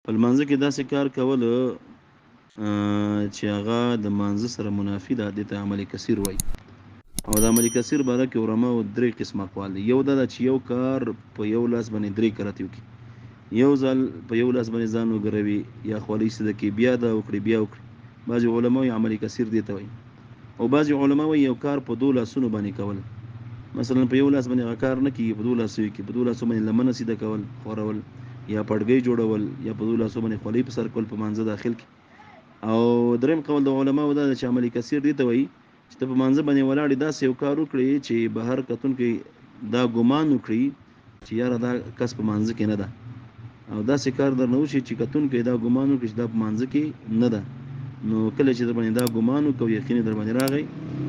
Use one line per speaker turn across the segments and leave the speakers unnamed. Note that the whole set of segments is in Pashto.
په لمانځه کې داسې کار کول چې هغه د مانځه سره منافي ده، دې ته عمل کثیر وایي. او د عمل کثیر باره کې علماو درې قسمه اقوال دي. یو دا ده چې یو کار په یو لاس باندې درې کرتې وکړي، یو ځل په یو لاس باندې ځان وګروي یا خولۍ سیده کړي، بیا دا وکړي بیا وکړي. بعضې علما وایي عمل کثیر دې ته وایي. او بعضې علما وایي یو کار په دوو لاسونو باندې کول، مثلا په یو لاس باندې هغه کار نه کیږي، په دوو لاسو یې کوي، په دوو لاسو باندې لمنه سیده کول، خورول یا پټګۍ جوړول، یا په دوو لاسو باندې خولۍ په سر کول په مانځه داخل کې. او دریم قول د علماو دا ده چې عمل کثیر دې ته وایي چې ته په مانځه باندې ولاړ یې، داسې یو کار وکړي چې بهر کتونکی دا ګمان وکړي چې یاره دا کس په مانځه کې نه ده، او داسې کار درنه وشي چې کتونکی دا ګمان وکړي چې دا په مانځه کې نه ده. نو کله چې در باندې دا ګمان وکړ او یقین در باندې راغی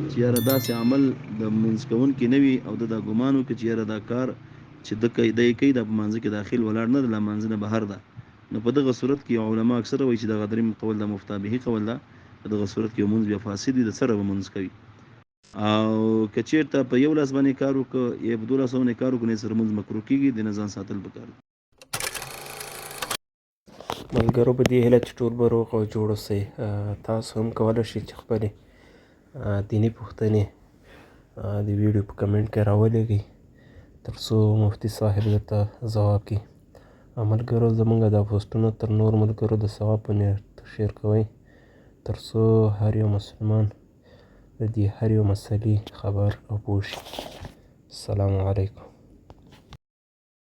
چې یاره داسې عمل د مونځ کوونکي نه وي، او ده دا ګمان وکړ چې یاره دا کار چې ده کوي، دی کوي، دا په مانځه کې داخل ولاړ نه ده، له مانځه نه بهر ده، نو په دغه صورت کې علما اکثره وایي چې دغه دریم قول د مفتابهي قول ده. په دغه صورت کې مونځ بیا فاسد وي، د سره به مونځ کوي. او که چیرته په یو لاس باندې کار وکړ یا په دوه لاسو باندې کار وکړ، نو سره مونځ مکروه کیږي، د نه ځان ساتل پکار دي.
ملګرو په دې هیله چې ټول به روغ او جوړ اوسئ. تاسو هم کولی شئ چې خپلې دیني پوښتنې د ویډیو په کمنټ کې راولېږئ تر څو مفتي صاحب درته ځواب کړي. ملګرو زمونږ دا پوسټونه تر نورو ملګرو د ثواب په نیت شیر کوئ تر څو هر یو مسلمان د دې هر یو مسلې خبر او پوه شي. السلام علیکم.